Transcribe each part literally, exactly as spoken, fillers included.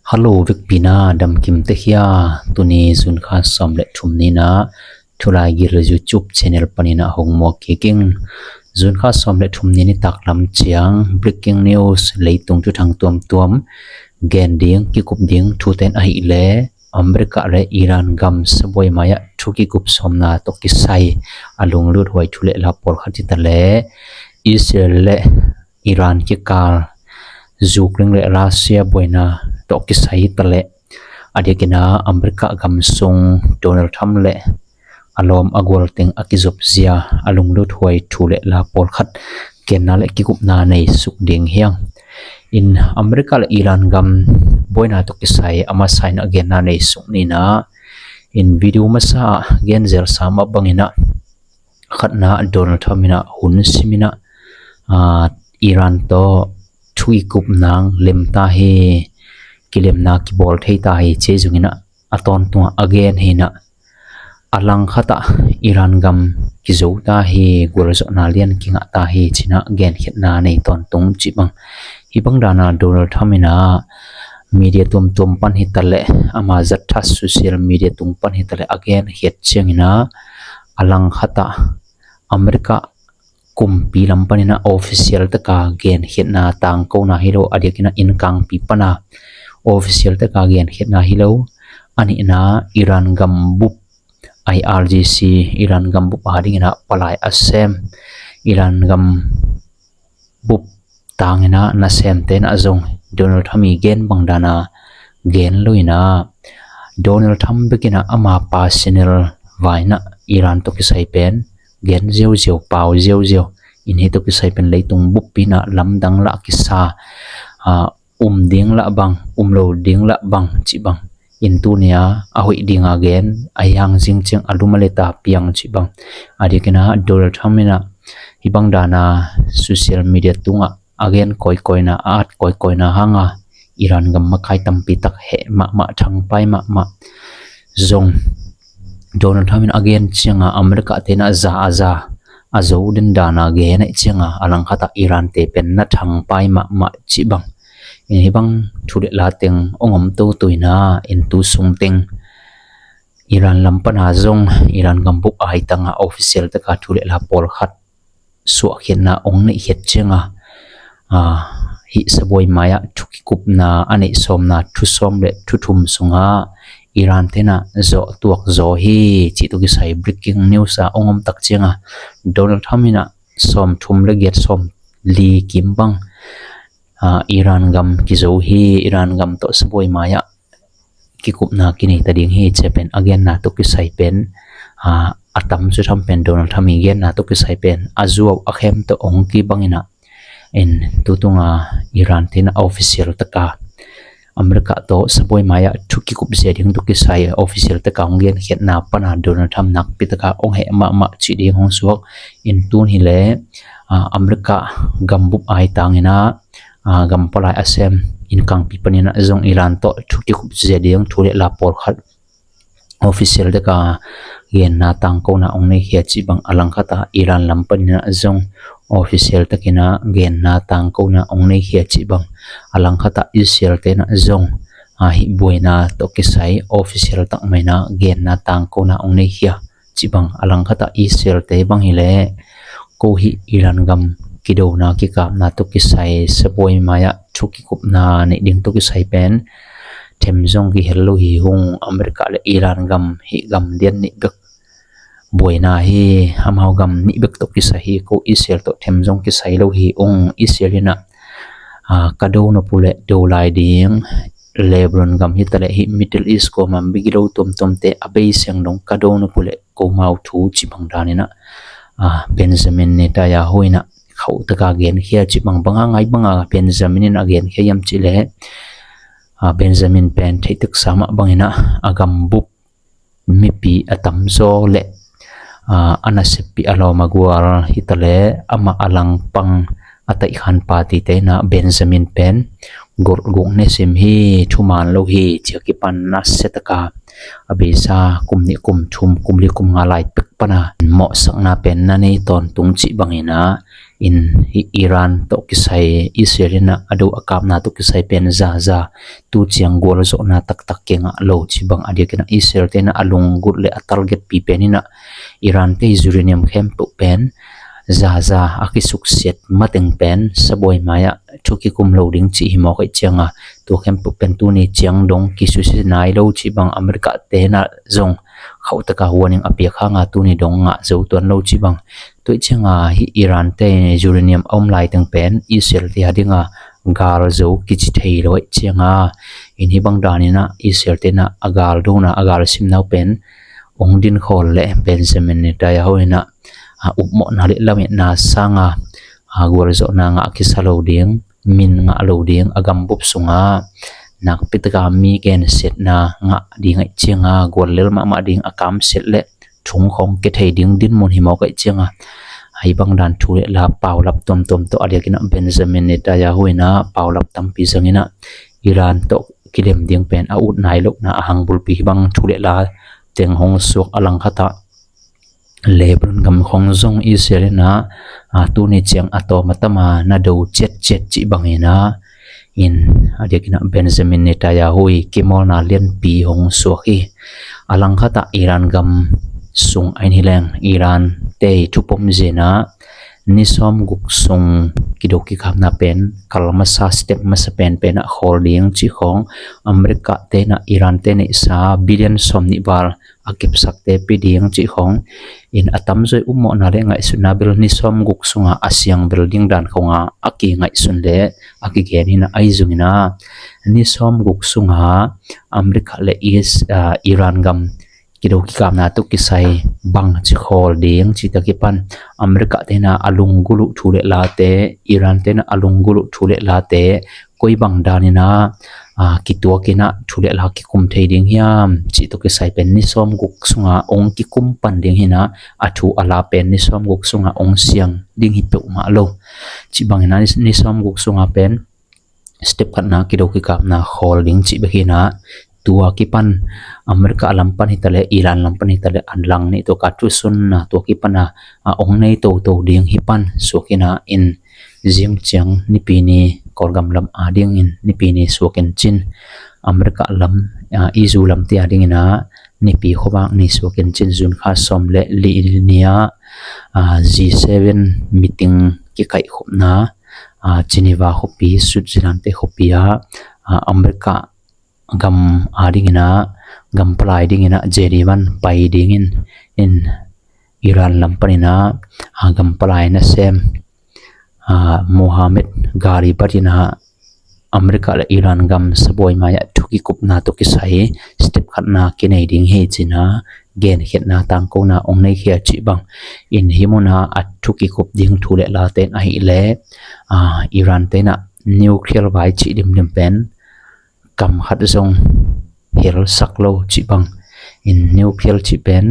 Hello, vekpi na damkim te hia? Tuni June kha sawm le thum ni-in ah Thulai Gil YouTube channel panin ah hong muak kik ing. June kha sawm le thum ni nitak lam ciang breaking news, leitung thuthang tuamtuam gen ding, kikup ding thute in ahih leh America le Iran gam sabuai mai-ah thu kikup sawmna tawh kisai a lunglut huai thu le la pawlkhat hi ta leh, Israel le Iran kikal, Ukraine le Russia buaina tawh kisai hi ta leh, a diakin ah America gam sung Donald Trump le a lawm a gual teng a kizop zia a lunglut huai thu le la pawlkhat genna le kikupna nei suk ding hi ing. In America le Iran gam buaina tawh kisai a masa in ah genna nei suk ni-in ah, in video masa ah gen zelsa mah bangin ah, khatna, Donald Trump in ah hun sim in ah, ah, Iran tawh thu kikup nang lem ta hi, kilemna kibawl thei ta hi, ci zongin ah a tawntung ah a gen hi-in ah, a langkhat ah Iran gam kizo ta hi, gualzawhna lian kingah ta hi ci-in ah genkhiatna nei tawntung cih bang. Hih bang dan ah Donald Trump in ah media tuamtuam pan hi ta leh, ama zat tha social media tung pan hi ta leh a genkhiat ciangin ah, a langkhat ah America kumpi lam panin ah official tak a genkhiatna tangkona hi lo, a diakin ah innkangpi pan a official tak a genkhiatna hi lo. A nihna, Iran gam bup, I R G C, Iran gam bup a dingin ah palai a sem, Iran gam bup tangin ah nasemte in ah zong Donald Trump i gen bang dan a gen lo-in ah, Donald Trump bekin ah ama personal vai-in ah Iran tawh kisai pen gen ziauziau, pau ziauziau. In hih tawh kisai pen leitung buppi in ah lamdang lah kisa, ah, um ding lah bang, um lo ding lah bang cih bang. In tuni a a hoih ding a gen, a hiang zing ciang a lum a let a piang cih bang. A diakin ah Donald Trump in ah hih bang dan a social media tungah a gen kawikawi-in ah, a at kawikawi-in ah hang a, Iran gam makai tampi tak heh mahmah, thangpai mahmah. Zong Donald Trump in a gen ciang a America te in ah za a za, a zo den dan a gen ahih ciang a, a langkhat ah Iran te pen na thangpai mahmah cih bang. In hih bang thu le la teng hong om toto-in ah, in tu sung teng Iran lam pan a zong, Iran gam bup a hi tang a official tak a thu le la pawlkhat suahkhiatna hong neihkhiat ciang a, ah, hih sabuai mai-ah thu kikupna a neih sawmna thu sawm le thu thum sungah Iran te in ah zawh tuak zaw hi cih tawh kisai breaking news a hong om tak ciang a, Donald Trump in ah sawmthum le giat, sawmli kim bang, ah, Iran gam kizo hi, Iran gam tawh sabuai mai-ah kikupna kinei ta ding hi ci-a pen a genna tawh kisai pen, ah, a tam cu tham pen, Donald Trump i genna tawh kisai pen a zuau a khem tawh hong kibang in ah, in tu tung a Iran te in ah official tak a America tawh sabuai mai-ah thu kikup zia ding tawh kisai official tak a hong genkhiatna pan a Donald Trump nakpi tak a hong heh mahmah cih ding hong suak. In tun hi leh, ah, America gam bup a hi tangin ah, ah, gam palai a sem innkangpi panin ah zong Iran tawh thu kikup zia ding thu le la pawlkhat official tak a genna tangkona hong neihkhia cih bang, a langkhat ah Iran lam panin ah zong official takin ah genna tangkona hong neihkhia cih bang, a langkhat ah Israel te in ah zong, ah, hih buaina tawh kisai official tak mai-in ah genna tangkona hong neihkhia cih bang, a langkhat ah Israel te bang hi leh, ko hih Iran gam kidona kikapna tawh kisai sabuai mai-ah thu kikupna neih ding tawh kisai pen them zong kihel lo hi ung. America le Iran gam hih gam lian nih bek buaina hi, amau gam nih bek tawh kisai hi, ko Israel tawh them zong kisai lo hi ung. Israel in ah, ah, ka do nop uh leh do lai ding, Lebanon gam hi ta leh hih Middle East kuamah migilo tuamtuamte a bei seng dong ka do nop uh leh ko mau thu cih bang danin ah, ah, Benjamin Netanyahu in ah khauh tak a genkhia cih bang, bang a ngai bang a Benjamin in a genkhia hiam cih leh, ah, Benjamin pen theih taksa mah bangin ah a gam bup mipi a tamzaw le, ah, a naseppi a lawm a gual hi ta leh amah a langpang a taihkhan party te in ah Benjamin pen gulh guk ne sim hi, thuman lo hi, ci-a kipan nasia tak a a beisa kum nih kum thum kum li kum nga lai pek pana mawhsakna pen na nei tawntung cih bangin ah, in Iran tawh kisai Israel in ah a do a kapna tawh kisai pen zaza tu ciang gualzawhna taktak kingah lo cih bang a diakin ah Israel te in ah a lunggulh le a targetpi pen in ah Iran te uranium khempeuh pen zaza a kisuksiat mateng pen sabuai mai-ah thu kikum lo ding cih hi mawk ahih cianga, tua khempeuh pen tuni ciang dong kisusia nai lo cih bang America te in ah zong khauhtaka warning a piak hanga tuni dong ngah zo tuan lo cih bang. Tua ahih cianga hih Iran te uranium a om laiteng pen Israel te a dinga gal zo kici thei lo ahih cianga, in hih bang danin ah Israel te in ah a gal dona a gal simnau pen ong dinkhawl le Benjamin Netanyahu in ah a upmawhna le lametna sanga a gualzawhna ngah kisa lo ding, min ngah lo ding, a gambup sungah nakpi taka mi gensiatna ngah ding ahih cianga guallel mahmah ding, a kamsiat le thung khawng kithei ding dinmun hi mawk ahih cianga, hih bang dan thu le la paulap tuamtuam tawh a diakin ah Benjamin Netanyahu in ah paulap tampi zangin ah Iran tawh kilem ding pen a ut nai lohna a hang bulpi hih bang thu le la teng hong suak. A langkhatah Lebanon gam khawng zong Israel in ah tuni ciang a tawm a tama na do ciatciat cih bangin ah, in a diakin ah Benjamin Netanyahu i kimawlna lianpi hong suak hi. A langkhatah Iran gam sung a in hi leng Iran te i thupom zin ah ni sawm guk sung kido kikapna pen kal masa step masa penpen ah khawl ding cih khawng, America te in ah Iran te neihsa billion sawm nih val a kepsakte pia ding cih khawng, in a tamzaw i upmawhna le ngaihsutna bel ni sawm guk sunga a siang bel ding dan khawng a a kingaihsun le a kigen hi in ah, ahi zongin ah ni sawm guk sunga America le Is-, ah, Iran gam kido kikapna tawh kisai bangci khawl ding cih tawh kipan America te in ah a lunggulh uh thu le late, Iran te in ah a lunggulh uh thu le late koi bang danin ah, ah, kituakin ah thu le la kikum thei ding hiam cih tawh kisai pen ni sawm guk sunga ong kikum pan ding hi in ah, a thu a la pen ni sawm guk sunga ong siang ding hi peuhmah lo cih bangin ah ni, ni sawm guk sunga pen step khatna kido kikapna khawl ding cih bek hi in ah, tua kipan America lam pan hi ta le, Iran lam pan hi ta le, an lang nih tua ka thusunna tua kipan a, a ong nei toto ding hi pan suak hi in ah, in zing ciang Nipi ni Kawlgam lam a dingin Nipi ni suakin cin, America lam, a, Israel lam te a dingin ah Nipi khuavak ni suakin cin, June kha sawm le li ni ah, a, G seven meeting kikaihkhopna, a, Geneva khuapi, Switzerland te khuapi ah, a, America gam a dingin ah, gam palai dingin ah J D Vance pai dingin, in Iran lam panin ah, a, gam palai nasem, a, Mohammad Gharibaf in ah America le Iran gam sabuai mai-ah thu kikupna tawh kisai step khatna kinei ding hi ci-in ah genkhiatna tangkona ong nei khia cih bang. In hih mun ah a thu kikup ding thu le late in ahih leh, a, Iran te in ah nuclear vai cih dimdim pen kam khat zong helsak lo cih bang. In nuclear cih pen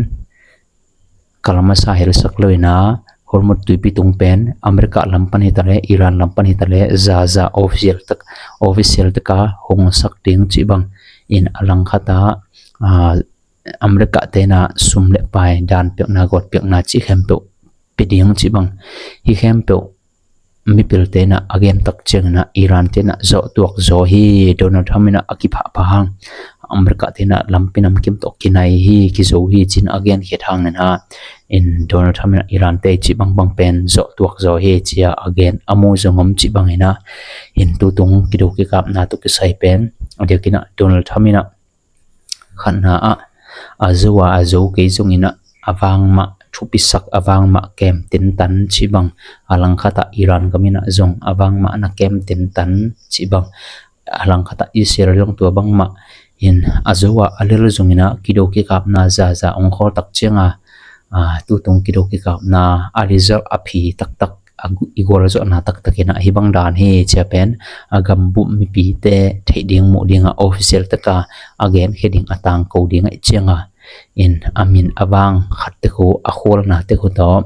kal masa helsak lo in ah Hormuz tuipi tung pen America lam pan hi ta le, Iran lam pan hi ta le, zaza official tak, official taka hong sak ding cih bang. In a langkhatah, a, America te in ah sum le pai, dan piakna, gawt piakna cih khempeuh pia ding cih bang. Hih khempeuh mipilte in ah a gen tak ciangin ah Iran te in ah zawh tuak zaw hi. Donald Trump in ah a kiphahpha hang, America te in ah lampi namkim tawh kinai hi, kizo hi ci-in a genkhiat hangin ah, in Donald Trump in ah Iran te cih bangbang pen zawh tuak zaw hi ci-a a gen a mu zong om cih bangin ah, in tutung kido kikapna tawh kisai pen a diakin ah Donald Trump in ah khatna ah a zo a, a zo kei zongin ah a vang mah thupisak, a vang mah kem tintan cih bang. A langkhatah Iran gam in ah zong a vang mah na kem tintan cih bang. A langkhatah Israel zong tua bangmah in a zo a, a lel zongin ah kido kikapna zaza ong khawl tak cianga, a, tutung kido kikapna a result a phi taktak, a gu-, i gualzawhna taktak in ah hih bang dan hi ci-a pen a gambup mipite theih ding, muh ding a, official taka a genkhia ding, a tangko ding ahih cianga, in a min a vang khat tek uh, a khualna tek uh tawh,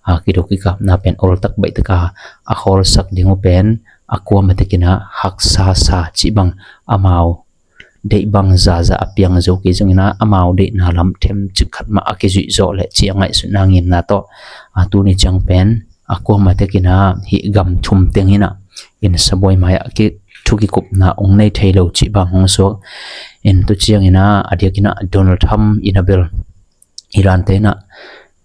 a, kido kikapna pen oltak baih taka a khawlsak ding uh pen a kuamah tekin ah haksa sa cih bang, amau deih bang zaza a piang zo kei zongin ah amau deihna lam themcik khat mah a kizuih zawh leh cih a ngaihsutna ngimna tawh a tuni ciang pen a kuamah tekin ah hih gam thum teng in ah in sabuai mai-ah thu kikupna ong nei thei lo cih bang hong suak. In tu ciangin ah a diakin ah Donald Trump in a bel Iran te in ah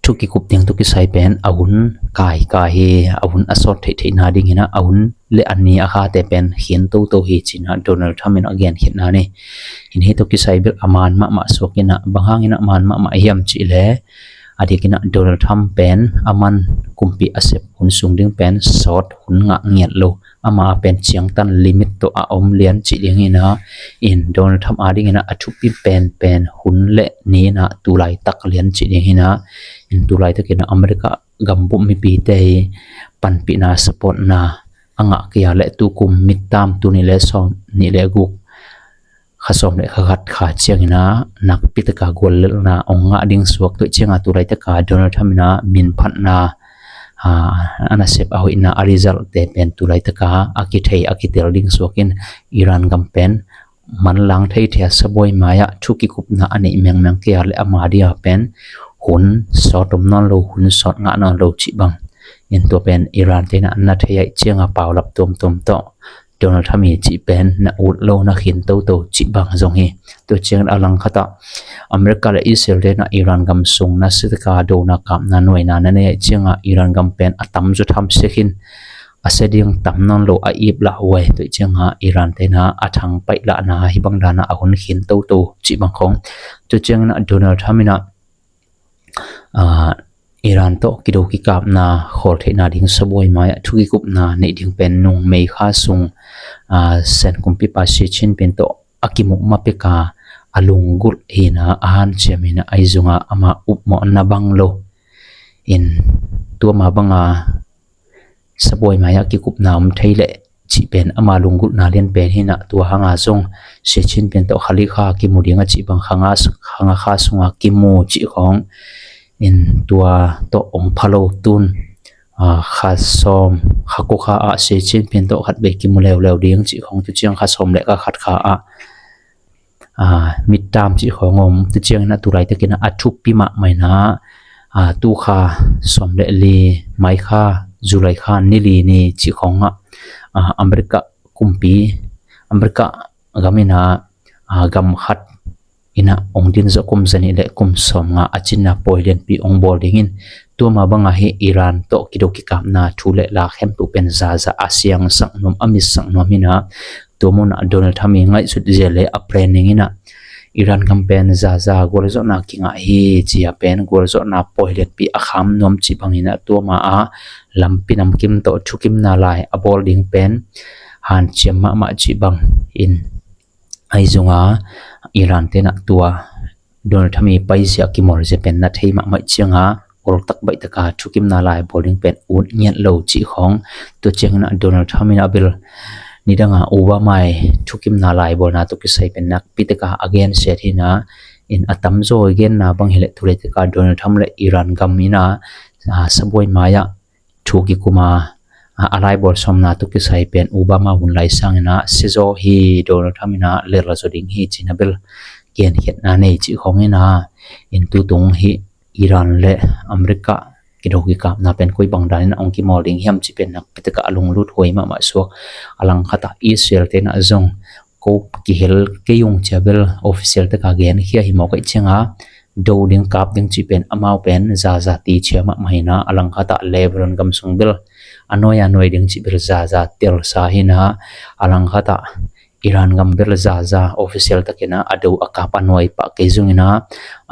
thu kikup ding tawh kisai pen a hun kaikai hi, a hun a sawt theihtheihna dingin ah a hun le a ni a khate pen khin toto hi ci-in ah Donald Trump in a genkhiatna nei. In hih tawh kisai bel a man mahmah suak in ah bang hangin ah man mahmah hiam cih leh a diakin ah Donald Trump pen a man kumpi a sep hun sung ding pen sawt hun ngah ngiat lo, ama a pen ciangtan limit tawh a om lian cih dingin ah in Donald Trump a dingin ah a thupi penpen hun le ni in ah tulaitak lian cih dingin ah in tulaitakin ah America gambup mipite hi panpihna supportna a ngah kei a leh tukum midterm tul nih le sawm nih le guk kha sawm le kha khat kha ciangin ah nakpi taka guallelhna ong ngah ding suak. Tua ciangin ah tulaitaka Donald Trump in ah minphatna a nasep a hoihna a result te pen tulaitaka a kithei a kitel ding suakin Iran gam pen manlang thei thei a sabuai mai-ah thu kikupna a neih mengmeng kei a leh ama dia pen hun sawt om nawn lo, hun sawt ngah nawn lo cih bang. In tua pen Iran te in ah na thei ahih ciangin paulap tuamtuam tawh Donald Trump hi cih pen na ut lo, na khin toto cih bang zong hi. Tua ciangin a langkhatah America le Israel te in ah Iran gam sung nasia taka dona kapna nuaina na nei ahih ciangin Iran gam pen a tamzaw tham sia khin a sia ding tam nawn lo a ip lah huai. Tua ciangin Iran te in ah a thangpaih lahna hih bang dan ah a hun khin toto cih bang khong. Tua ciangin ah Donald Trump in ah Iran tawh kido kikapna khawl theihna ding sabuai mai-ah thu kikupna neih ding pen nung May kha sung Sen kumpipa Xi Jinping tawh a kimuh ma peka a lunggulh hi in ah a hanciam hi in ah ahi zongin ama upmawhna bang lo in tua ma banga sabuai mai-ah kikupna om thei leh cih pen ama lunggulhna lianpen hi in ah tua hanga zong Xi Jinping tawh kha li kha kimu ding a cih bang kha nga kha sunga kimu cih khong in tua tawh ong pha lo tun kha sawm kha kua kha ah Xi Jinping tawh khat vei kimu leuleu ding cih khong tu ciang kha sawm le kha khat kha ah midterm cih khong om. Tu ciangin ah tulaitakin ah a thupi mahmah in ah tu kha sawm le li mai kha July kha ni li ni cih khong ah America kumpi America gam in ah gam khat in ah ong din zawh kum zanih le kum sawm nga a cinna pawi lianpi ong bawl dingin tua ma banga hi Iran tawh kido kikapna thu le la khempeuh pen zaza a siangsak nuam a mitsak nuam hi in ah tua munah Donald Trump i ngaihsut zel le a planning in ah Iran gam pen zaza gualzawhna kingah hi ci a pen gualzawhna pawi lianpi a kham nuam cih bangin ah tua ma ah lampi namkim tawh thukimna lai a bawl ding pen hanciam mahmah cih bang in ahi zongin Iran te in ah tua Donald Trump i paizia kimawlzia pen na thei mahmah ciangin oltak baih taka thukimna lai bawl ding pen ut ngiat lo cih khong. Tua ciangin ah Donald Trump in a bel nidanga Obama i thukimna lai bawlna tawh kisai pen nakpi taka a gensiat hi in ah in a tamzaw i genna bang hileh tulaitaka Donald Trump le Iran gam in ah sabuai mai-ah thu kikum a a laibawl sawmna tawh kisai pen Obama hun lai sangin ah sizaw hi, Donald Trump in ah lel zaw ding hi ci-in a bel genkhiatna nei cih khong in ah in tutung hi Iran le America kido kikapna pen koi bang danin a ong kimawl ding hiam cih pen nakpi taka a lunglut huai mahmah suak. A langkhatah Israel te in ah zong ko kihel kei ung ci a bel official taka genkhia hi mawk ahih ciangin do ding kap ding cih pen amau pen zaza ti cia mahmah hi in ah a langkhatah Lebanon gam sung bel a nuai a nuai ding cih bel zaza telsa hi in ah a langkhatah Iran gam bel zaza official takin ah a do a kap a nuai pah kei zongin ah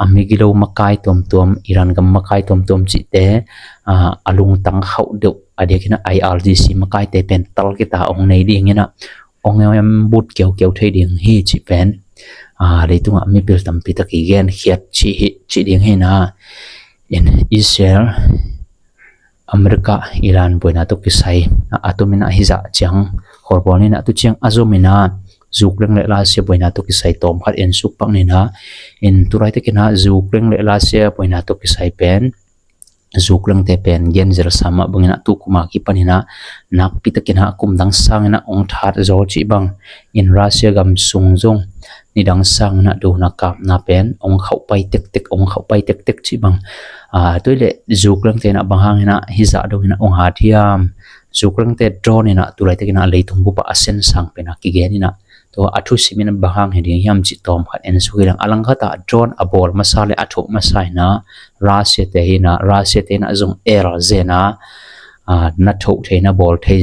a migilo makai tuamtuam Iran gam makai tuamtuam cihte a lungtang khauh deuh a diakin ah I R G C makaite pen tal kita ong nei dingin ah ong em but kiaukiau thei ding hi cih pen leitungah mipil tampi tak i genkhiat cih ding hi in ah in Israel America Iran buaina tawh kisai a tumin ah hizah ciang kholbawl ni in ah tu ciang a zom in ah Ukraine le Russia buaina tawh kisai tawm khat en suk pak ni in ah in tulaitakin ah Ukraine le Russia buaina tawh kisai pen Ukraine te pen genzel sa mah bangin ah tu kum a kipanin ah nakpi takin ah kum dang sangin ah hong that zaw cih bang in Russia gam sung zong nidang sangin ah dona kapna pen hong khauh pai tektek, hong khauh pai tektek cih bang. Tua hi leh Ukraine te in ah bang hangin ah hizah dongin ah hong hat hiam? Ukraine te drone in ah tu laitakin ah leitung bup ah a sen sang pen a kigen in ah tua a thusim in bang hang hi ding hiam cih tawm khat en suk hi leng. A langkhat ah drone a bawl masa le a thoh masa in ah Russia te in ah, Russia te in ah zong air zen a na thoh thei, na bawl thei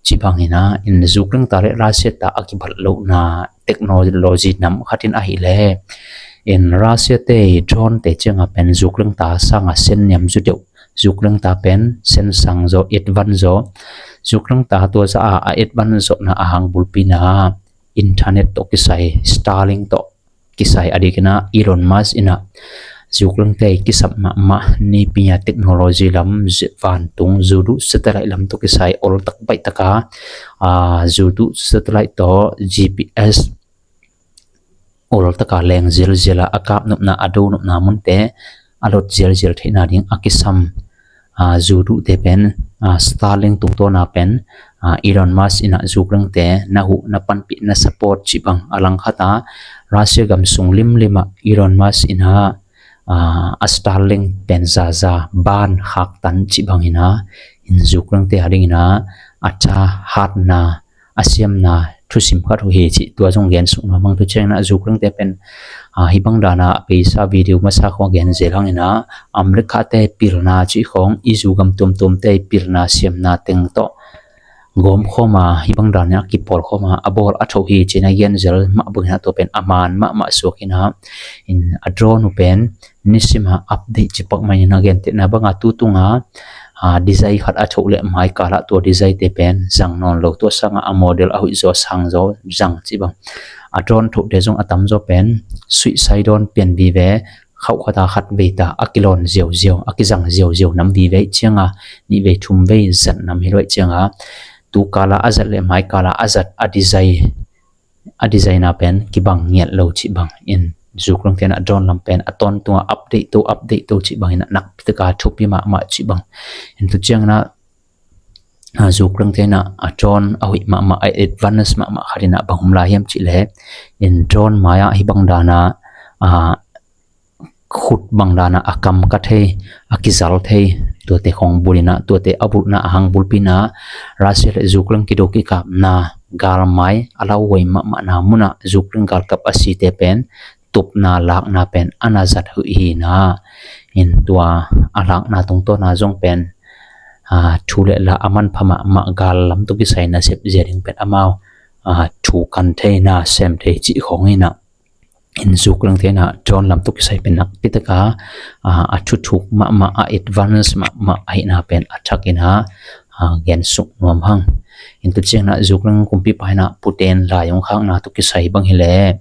cih bangin ah in Ukraine ta le Russia ta a kibat lohna technology nam khat in ahih leh in Russia te drone te ciang a pen Ukraine ta sang a sen niam zu deuh. Ukraine ta pen sen sang zaw, advance zaw. Ukraine ta tua za a a advance zawhna a hang bulpi in ah internet tawh kisai, Starlink tawh kisai a dikin ah Elon Musk in ah Ukraine te kisap mahmah nipi a technology lam, vantung zuduh satellite lam tawh kisai oltak baihtak a, zuduh satellite tawh G P S oltak a leng zialzial a, a kap nopna, a do nopna munte a lot zialzial theihna ding a kisam zuduhte pen Starlink tungtawna pen Elon Musk in ah Ukraine te na huh, na panpih, na support cih bang. A langkhat ah Russia gam sung limlim ah Elon Musk in ah a Starlink pen zaza ban khaktan cih bangin ah in Ukraine te a dingin ah a tha hatna, a siamna thusim khat uh hi cih tua zong gen suk nuam hang. Tu ciangin ah Ukraine te pen hih bang dan a a peisa video masa khawng a gen zel hangin ah America te pilna cih khawng i zu gam tuamtuam te pilna siamna teng tawh gawm khawm a hih bang dan a kipawl khawm a a bawl a thoh hi ci-in a gen zel mah bangin ah tua pen a man mahmah suak in ah in a drone uh pen nisim a update ci pak mah in a gentehna bang a tu tung a design khat a thoh leh mai kal ah tua design te pen zang nawn lo, tua sang a a model a hoih zaw, sang zaw zang cih bang. A drone thohte zong a tamzaw pen suicide drone pian vive, khauh khat a khat vei ta a kilawn ziauziau, a kizang ziauziau nam vive ciang a, nih vei thum vei zat nam hi lo ciang a tu kal a a zat leh mai kal a a zat a design a design a pen kibang ngiat lo cih bang in Ukraine te in ah drone lam pen a tawntung a update to, update to cih bangin ah nakpi tak a thupi mahmah cih bang. In tu ciangin ah Ukraine te in ah a drone a hoih mahmah, a advance mahmah khat in ah bang om lai hiam cih leh in drone mai ah hih bang dan a khut bang dan a a kam ka thei, a kizal thei, tuate khawng bul in ah, tuate a bulhna a hang bulpi in ah Russia le Ukraine kido kikapna galmai a lauhuai mahmahna mun ah Ukraine galkap a site pen tupna lakna pen a na zat huih hi in ah in tua a lakna tungtawna zong pen thu le la a manpha mahmah gal lam tawh kisai nasep zia ding pen amau thu kan thei, na sem thei cih khawng in ah in Ukraine te in ah drone lam tawh kisai pen nakpi tak a a thuthuk mahmah, a advance mahmah ahihna pen a thak in ah gen suk nuam hang. In tu ciangin ah Ukraine kumpipa in ah Putin lai hong khakna tawh kisai bang hi leh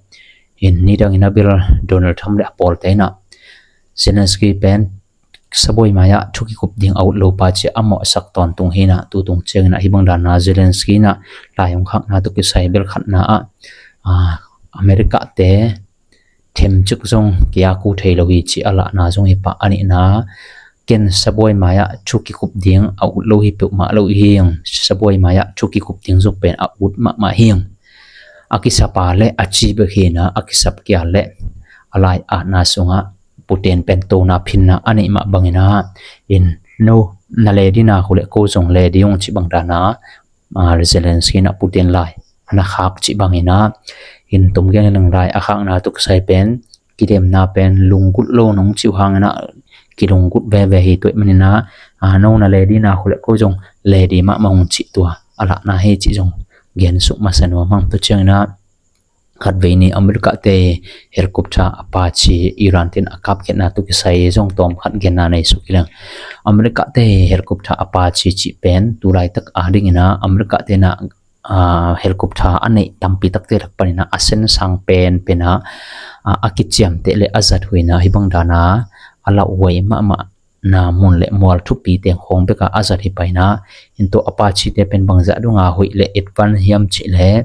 in nidang in ah bel Donald Trump le a pawlte in ah Zelensky pen sabuai mai ah thu kikup ding a ut lo pa ci a mawhsak tawntung hi in ah, tu tung ciangin ah hih bang dan a Zelensky in ah lai hong khakna tawh kisai bel khatna ah America te themcik zong kia ku thei lo hi ci a lahna zong hi pah. A nihna, ken sabuai mai ah thu kikup ding a ut lo hi peuhmah lo hi ing. Sabuai mai ah thu kikup ding zong pen a ut mahmah hi ing. A kisap a le a ci bek hi in ah, a kisap kia le a lai atna sungah Putin pen tona phinna a neih mah bangin ah in no na le dina khu le ko zong le ding ung cih bang dan a Zelensky in ah Putin lai a na khak cih bangin ah in tum gen leng lai a khakna tawh kisai pen kidemna pen lunggulh lo nong cih uh hangin ah kilunggulh veve hi tuaih manin ah no na le dina khu le ko zong le di mahmah ung cih tua a lahna hi cih zong gen suk masa nuam hang. Tu ciangin ah khatvei ni America te helicopter Apache Iran te in a kapkhiatna tawh kisai zong tawm khat genna nei suk hi leng. America te helicopter Apache cih pen tu laitak a dingin ah America te in ah helicopter a neih tampi takte lak panin ah a sen sang penpen ah a kiciamteh le a zat huihna hih bang dan a a lauhuai mahmah na mun le mual thupi teng khawng bek a a zat hi pai in ah, in tua Apache te pen bangzah dong a hoih le advance hiam cih leh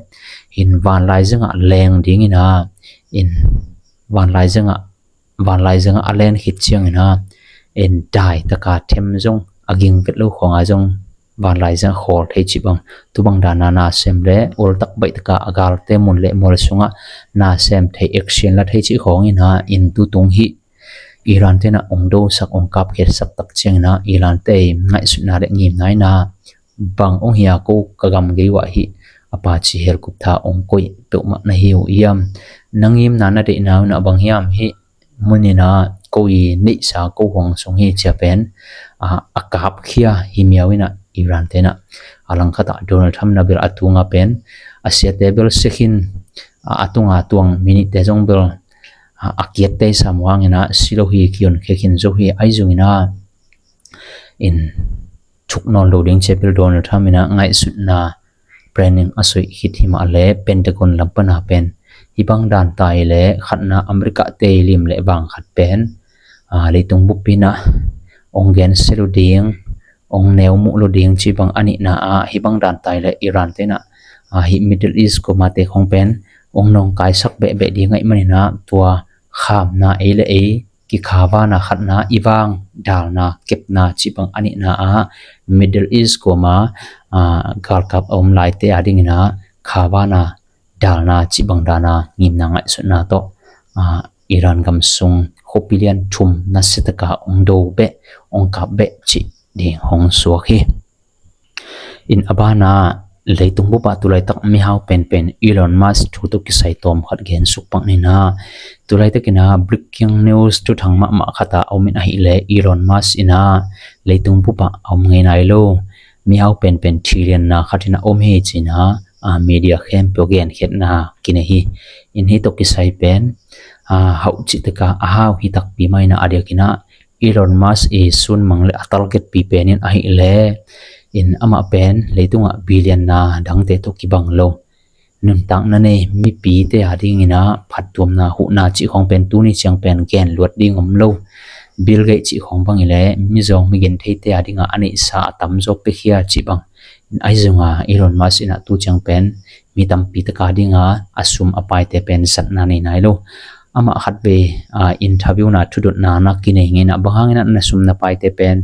in vanlai zengah leng dingin ah in vanlai zengah, vanlai zengah a len khit ciangin ah en dai taka them zong a ging vet lo khawng a zong vanlai zang khawl thei cih bang, tu bang dana na sem le ol tak baih taka a galte mun le mual sungah na sem thei, action la thei cih khawng ina, in tu tung hih Iran te na ong dosak, ong kapkhiatsak tak ciangina Iran te ngaihsutna le ngimna ina bang ong hia, ko ka gam gei uah hih a pa ci hel kup tha ong koih peuhmah na hi uh iam? Na ngimna na deihna una bang hiam? Hih munina ko i neihsa ko huang sung hi cia pen a, a kapkhia hi miau ina Iran tena a langkhatah Donald Trump na bel a tunga pen a siate bel sekhin a, a tunga tuang minute te zong bel a, a kiatte sam huangina si lo hi, kion khekhin zo hi. Ahi zongina in thuk nawn lo ding cia bel Donald Trump ina ngaihsutna planning a soih khit hi mah le Pentagon lam pana pen hih bang dan tai le khatna America te lim le vang khat pen a, leitung bup ina ong gen se lo ding, ong neu muh lo ding cih bang a nihna a, hih bang dan tai le Iran tena a, hih Middle East kuamate khong pen ong nawngkaisak behbeh ding ahih manina tua khamna ei le ei kikhavana khatna i vang dalna kepna cih bang a nihna a, Middle East kuama a, galkap a om laite a dingina khavana dalna cih bang dana ngimna ngaihsutna tawh a, Iran gam sung khuapi lian thum nasia taka ong do beh, ong kap beh cih ding hong suak hi. In a bana leitung bupa tulaitak mihau penpen Elon Musk thu tawh kisai tawm khat gen suk pak nina. Tulaitakina breaking news thuthang mahmah khata a om in ahih le Elon Musk ina leitung bupa a om ngei nai lo mihau penpen thilianna khatina om hi cina a, media khempeuh genkhiatna kinei hi. In hih tawh kisai pen a, hauh cih taka a hau hi takpi maina a diakina Elon Musk i sunmang le a targetpi penin ahih le in amah pen leitungah billion na dangte tawh kibang lo nuntakna nei mipite a dingina phattuamna huhna cih khawng pen tuni ciang pen gen luat ding om lo. Bill Gates cih khawng bang i le mizawng migen theite a dinga a neihsa a tamzaw pekhia cih bang in ahi zunga Elon Musk ina tu ciang pen mi tampi taka dinga a sum a paite pen zatna nei nai lo. Amah khatvei a, interview na thudotna na kinei ngeina bang hangina na sum na paite pen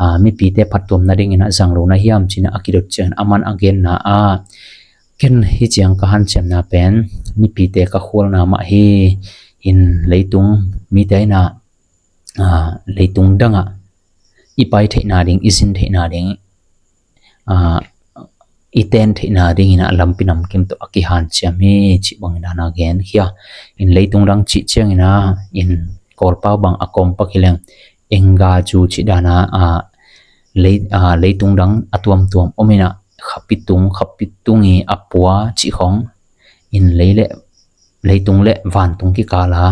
a, mipite phattuamna dingina zang lo na hiam cina a kidot ciangin aman a genna a, ken hi ciang ka hanciamna pen mipite ka khualna mah hi. In leitung mite ina a, leitung dangah i pai theihna ding, i zin theihna ding a, i ten theihna dingina lampi namkim tawh a kihanciam hi cih bangin dana genkhia. In leitung dang cih ciangina in Kawlpau bang a kawmpak hi leng enggazu cih dana a, lei, a, leitung dang a tuamtuam om ina khapitung, khapitung i a pua cih khawng in lei le leitung le vantung kikala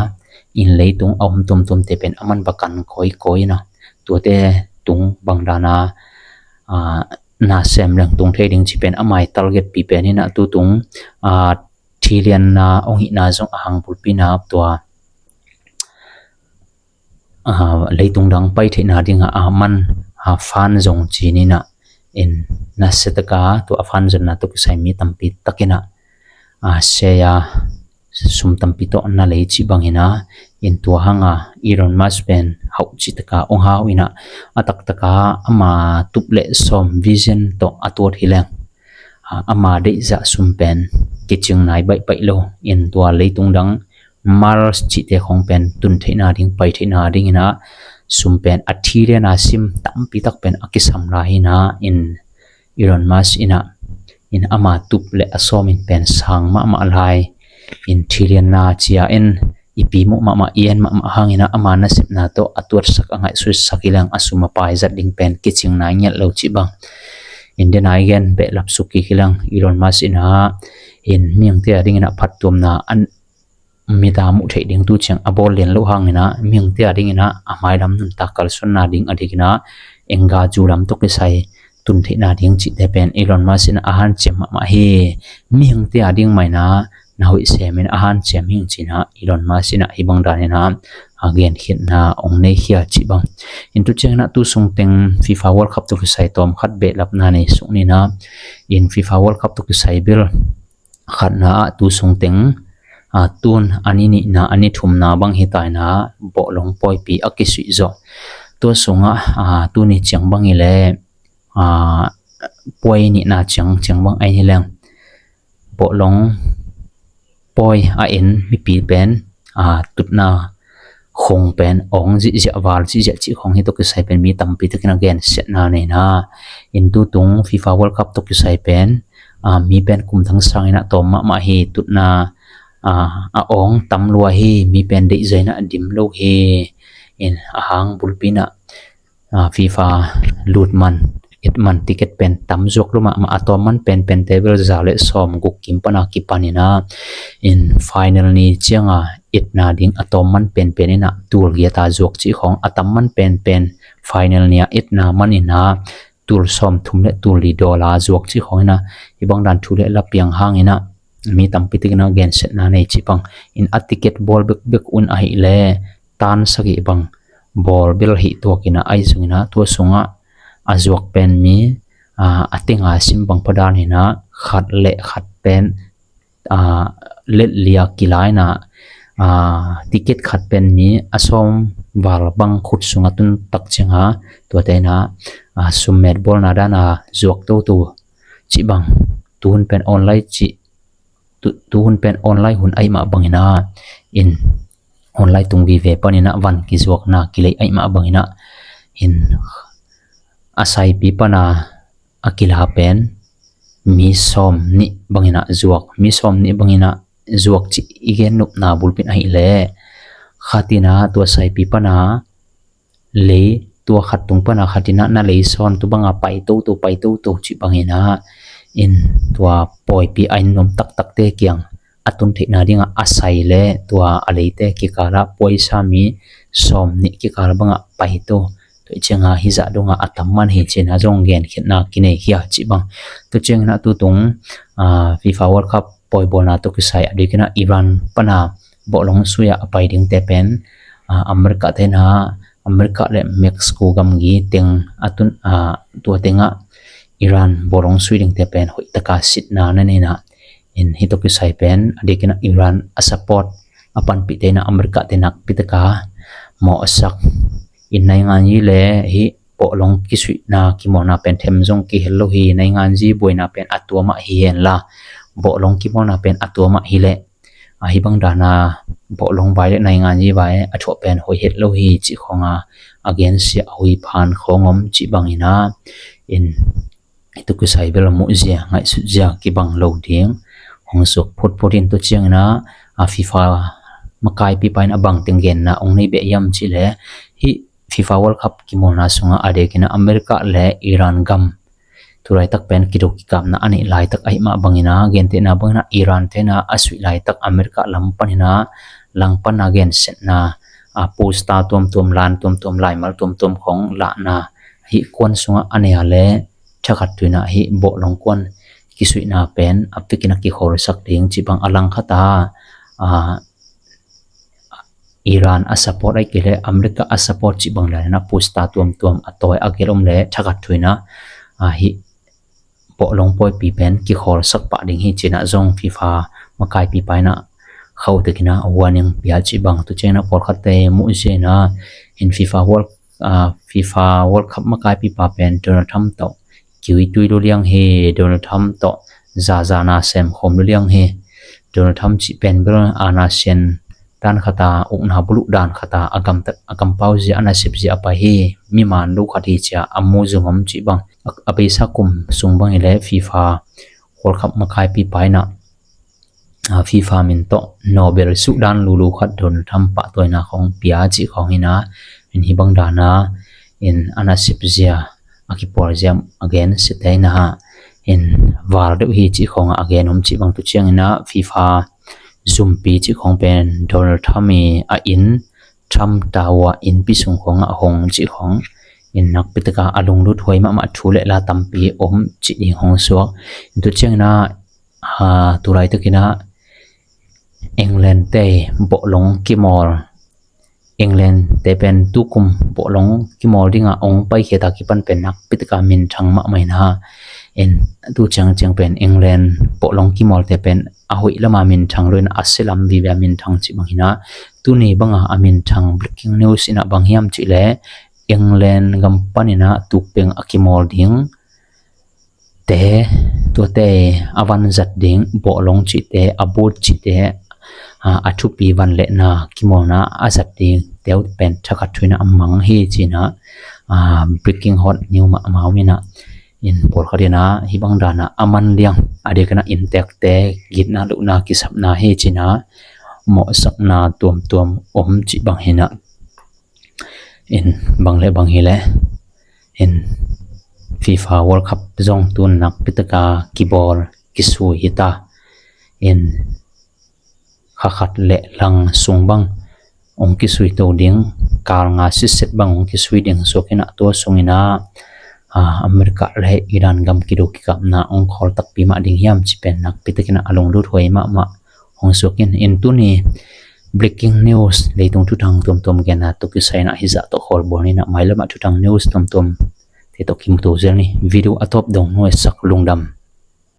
in leitung a om tuamtuamte pen aman bakan kawikawi ina tuate tung bang dana a, na sem leng tung thei ding cih pen amai targetpi pen ina tu tung a, thilianna ong hihna zong a hang bulpina tua a, leitung dang pai theihna dinga a man a fan zong cinina in nasia taka tua a fan zonna tawh kisai mi tampi takina a, share sum tampi tawh na lei cih bangina in tua hanga Elon Musk pen hauh cih taka ong hau ina a taktaka ama tup le sawm vision tawh a tuat hi leng a, ama deihzah sum pen kicing nai baihbaih lo. In tua leitung dang Mars cihte khawng pen tun theihna ding, pai theihna dingina sum pen a thiliana sim tampi tak pen a kisam lai hina in Elon Musk ina in ama tup le a sawmin pen sang mahmah lai. In thilianna cia in i pi muh mahmah, i en mahmah hangina ama nasepna tawh a tuatsak a ngaihsutsak hi leng a sum a pai zat ding pen kicing nai ngiat lo cih bang. In denai gen behlap suk kik hi leng Elon Musk ina in mihingte a dingina phattuamna an mita muh theih ding tu ciang a bawl lian loh hangina mihingte a dingina a mailam nuntak kalsuanna ding a dingina enggazu lam tawh kisai tun theihna ding cihte pen Elon Musk ina a hanciam mahmah hi. Mihingte a ding maina na hoih semin a hanciam hing cina Elon Musk ina hih bang danina a genkhiatna ong neikhia cih bang. In tu ciangina tu sungteng FIFA World Cup tawh kisai tawm khat behlapna nei suk nina in FIFA World Cup tawh kisai bel khatna ah tu sungteng a, tun a ni nihna a ni thumna bang hi taina bawhlong pawipi a kisuih zawh Tua sungah, aa, tuni ciang bang hi leh, aa, puai nihna ciang, ciang bang ahi hi leng, bawhlong pawi a en mipi pen, aa, tutna khong pen awng zihziah, val zihziah cih khong hi tawh kisai pen mi tampi takin a gensiatna nei na. In tutung FIFA World Cup tawh kisai pen, aa, mi pen kum dang sangin a tawm mahmah hi, tutna, aa, a awng tam lua hi, mi pen deihzai in a dim lo hi. In a hang bulpi in a, aa, FIFA lut man, et man ticket pen tam zuak lo mahmah, a tawm man penpen te bel za le sawm guk kim pan a kipan in a, in final ni ciang a etna ding a tawm man penpen in a tul giat a zuak cih khong, a tam man penpen final ni a etna man in a tul sawm thum le tul li dollar zuak cih khong in a, hih bang dan thu le la piang hangin a mi tampi takin a gensiatna nei cih bang. In a ticket bawl bekbek un ahih leh tan sagih bang bawl bel hi tuak in a, ahi zongin a tua sungah a zuak pen mi, aa, a teng a sim bang pa dan in a khat le khat pen, aa, let li a kila in a, aa, ticket khat pen mi a sawm val bang khut sungah tun tak ciang a, tuate in a, aa, summet bawlna dan a zuak toto cih bang. Tuhun pen online cih, tu, tuhun pen online hun ahih mah bangin a, in online tung vive panin a van kizuakna kilei ahih mah bangin a, in a saipi pan a a kila pen mi sawm nih bangin a zuak, mi sawm nih bangin a zuak cih i gen nopna bulpi in ahih leh, khat in a tua saipi pan a lei, tua khat tung pan a khat in a na lei sawn tu bang a pai toto, pai toto cih bangin a, in tua pawipi a in nuam taktakte kiang a tun theihna ding a a sai le tua a leite kikal ah puaisa mi sawm nih kikal bang a pai to. Tua ciang a hih zah dong a a tam man hi ci-in a zong genkhiatna kinei hi a cih bang. Tua ciangin a tutung, aa, FIFA World Cup pawibawlna tawh kisai a dikin a Iran pan a bawhlong sui a a pai dingte pen, aa, America te in a, America le Mexico gamgi teng a tun, aa, tua teng ah Iran bawhlong sui dingte pen hoih tak a sitna na nei in a, in hih tawh kisai pen a dikin a Iran a support a panpihte in a America te nakpi tak a mawhsak in, nainganzi le hih bawhlong kisuihna kimawlna pen them zong kihel lo hi, nainganzi buaina pen a tua mah hi hen la, bawhlong kimawlna pen a tua mah hi leh, a hih bang dan a bawhlong vai le nainganzi vai a thuah pen hoih het lo hi cih khong a, a gensia a hui phan khong om cih bangin a, in hih tawh kisai bel a muhzia, ngaihsutzia kibang lo ding hong suak photphot in. Tua ciangin a, a FIFA makaipipa in a bang teng genna hong nei beh hiam cih leh, hih FIFA World Cup kimawlna sungah a dikin a America le Iran gam tu laitak pen kido kikapna a neih laitak ahih mah bangin a, gentehna bangin a Iran te in a a suih laitak America lam panin a langpan a gensiatna, a, poster tuamtuam, lan tuamtuam, laimal tuamtuam khong lahna, hih kuan sungah a nei a leh thakhat tu in a hih bawhlong kuan kisuihna pen a pikin a kikholsak ding cih bang, a langkhat a, a, Iran a support ahih kei leh America a support cih bang lian a poster tuamtuam a tawi a gelh om leh thakhat tu in a, a, hih bawhlong pawipi pen kikholsak pah ding hi ci-in a zong FIFA makaipipa in a khauh takin a warning pia cih bang. Tua ciangin a pawlkhatte muhzia in a, in FIFA World, aa, FIFA World Cup makaipipa pen Donald Trump tawh kiuitui lua liang hi. Donald Trump tawh zaza na sem khawm lua liang hi. Donald Trump cih pen bel a na sian dan khat a, ukna buluh dan khat a, a gam, a kampau zia, a nasep zia a pai hi. Mi man lo khat hi ci-a a mu zong om cih bang. A, a beisa kum sung bang hi leh FIFA World Cup makaipipa in a, a, FIFA min tawh Nobel suhdan lulu khat Donald Trump pahtawina khong pia cih khong in a, in hih bang dan a, in a nasep zia, a kipual zia a gensiate in a, in val deuh hi cih khong a gen om cih bang. Tua ciangin a FIFA zumpi cih khong pen Donald Trump i a inn, Trump Tower innpi sung khong a hong cih khong, in nakpi tak a a lunglut huai mahmah thu le la tampi om cih ding hong suak. Tua ciangin a, aa, tu laitakin a England te bawhlong kimawl, England te pen tukum bawhlong kimawl ding a hong paikhiat a kipan pen nakpi tak a minthang mahmah in a, in tu ciangciang pen England bawhlong kimawlte pen a hoih lam a minthang lo in a, a sia lam vive a minthang cih bang hi in a, tuni bang a a minthang breaking news in a bang hiam cih leh, England gam panin ah tukpeng a kimawl ding te, tuate a van zat ding, bawhlong cihte, a boat cihte, a, a thupi van le na kimawlna a zat ding te uh pen thakhat thu in ah a mang hi ci-in ah, a, breaking hot news mahmah om in ah, in pawlkhat in ah hih bang dan ah a man liang, a diakin ah inntekte gitna lohna kisapna hi ci-in ah mawhsakna tuamtuam om cih bang hi in ah, in bang le bang hi leh, in FIFA World Cup zong tu-in nakpi taka kibawl kisui hi ta. In kha khat le lang sung bang hong kisui to ding, kal nga sitset bang hong kisui ding suak in ah, tua sung in ah, a, America le Iran gam kido kikapna hong khawl takpi mah ding hiam cih pen nakpi takin ah a lunglut huai mahmah hong suak in. In tuni breaking news, leitung thuthang tuamtuam genna tawh kisai in ah hih zah tawh khawlbawl ni in ah, mailam ah thuthang news tuamtuam te tawh kimu to zel ni. Video a tawp dong nuaisak lungdam.